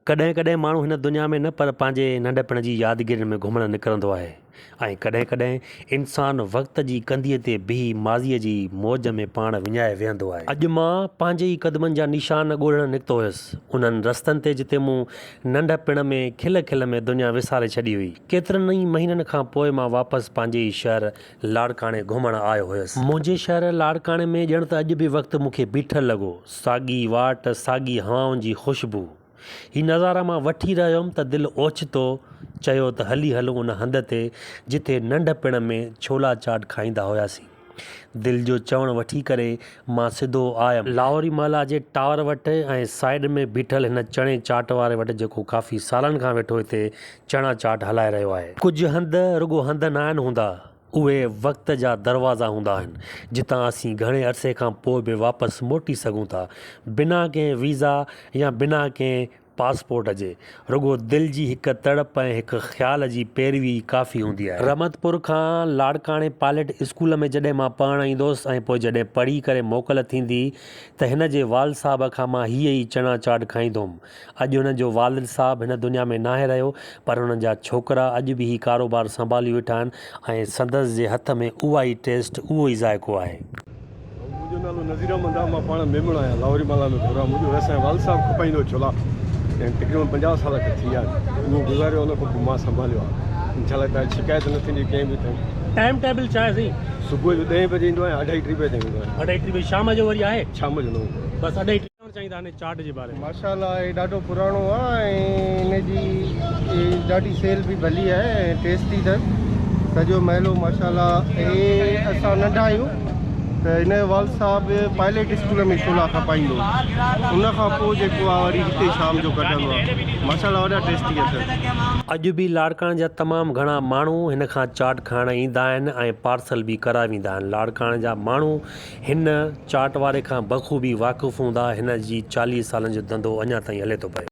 ڪڏهن ڪڏهن ماڻهو هن دنيا ۾ نه پر پنهنجي ننڍپڻ جي يادگيرين ۾ گهمڻ نڪرندو آهي ۽ ڪڏهن ڪڏهن انسان وقت جي ڪنڌيء تي بيهي ماضيء جي موج ۾ پاڻ وڃائي ويهندو آهي. اڄ مان پنهنجي ئي قدمن جا نشان ڳولڻ نڪتو هيس، انهن رستن تي جتي مون ننڍپڻ ۾ کل کل ۾ دنيا وساري ڇڏي هئي. ڪيترن ئي مهينن کان پوء مان واپس پنهنجي ئي شهر لاڙڪاڻي گهمڻ آيو هيس. منهنجي شهر لاڙڪاڻي ۾ ڄڻ ته اڄ به وقت مون کي بيٺل لڳو. ساڳي واٽ، ساڳي هوائن جي خوشبو. هي نظارا مان وٺي رهيو هيم ته دل اوچتو چيو ته هلي هلون ان هنڌ تي جتي ننڍپڻ ۾ ڇولا چاٽ کائيندا هياسين. دل جو چوڻ وٺي ڪري مان سڌو آيم. لاهوري محلا جي ٽاور وٽ ۽ سائيڊ ۾ بيٺل هن چڻي چاٽ واري وٽ جيڪو ڪافي سالن کان ويٺو هتي چڻا چاٽ هلائي رهيو آهي. ڪجهه هنڌ رڳو هنڌ ناهن هوندا. اهي وقت جا دروازا هوندا آهن، جتان اسين گهڻي عرصي کان پوء به واپس موٽي سگهون ٿا، بنا ڪنهن ويزا يا بنا ڪنهن پاسپورٽ جي. رڳو دل جي هڪ تڙپ ۽ هڪ خيال جي پيروي ئي ڪافي هوندي آهي. رحمتپور کان لاڙڪاڻي پائلٽ اسڪول ۾ جڏهن مان پڙهڻ ايندو هوس ۽ پوء جڏهن پڙهي ڪري موڪل ٿيندي ته هن جي والد صاحب کان مان هيء ئي چڻا چاٽ کائيندو هوم. اڄ هنن جو والد صاحب هن دنيا ۾ ناهي رهيو پر هنن جا ڇوڪرا اڄ به هي ڪاروبار سنڀالي ويٺا آهن ۽ سندس جي هٿ ۾ اها ئي ٽيسٽ اهو ئي ذائقو آهي. منهنجو نالو نذير احمد آهي مان پاڻ ميمڻ آهيان لاهوري محلا ۾ گهر آهي منهنجو اسان جو والد صاحب کپائيندو هو ڇولا ۽ تقريبن 50 سال کن ٿي ويا آهن اهو گذاريو ان کان پوء مان سنڀاليو آهي انشاء الله تعالي شڪايت نه ٿيندي ڪنهن به تائين. ٽائيم ٽيبل ڇا آهي سائين؟ صبح جو ڏهين بجي ايندو آهيان اڍائي ٽي بجي تائين هوندو آهيان. اڍائي ٽي بجي شام جو وري آهي؟ شام جو نه هوندو آهي. بس اڍائي ٽي. چوڻ چاهيندا هن چاٽ جي باري ۾. ماشاء الله هي ڏاڍو پراڻو آ ۽ هن جي ڏاڍي سيل به ڀلي آهي ۽ ٽيسٽي اٿس سڄو محلو ماشاء الله هي اسان ننڍا آهيون ته هن جو والد صاحب پائليٽ اسڪول ۾ ڇولا کپائيندو هو ان کان پوء جيڪو آ وري هتي شام جو ڪڍندو آ ماشاء الله وڏا ٽيسٽي اٿس. اڄ به لاڙڪاڻي جا تمام گهڻا ماڻهو هن کان چاٽ کائڻ ايندا آهن ۽ پارسل به ڪرائي ويندا آهن لاڙڪاڻي جا ماڻهو هن چاٽ واري کان بخوبي واقف هوندا، هن جي 40 سالن جو ڌنڌو اڃا تائين هلي ٿو پيو.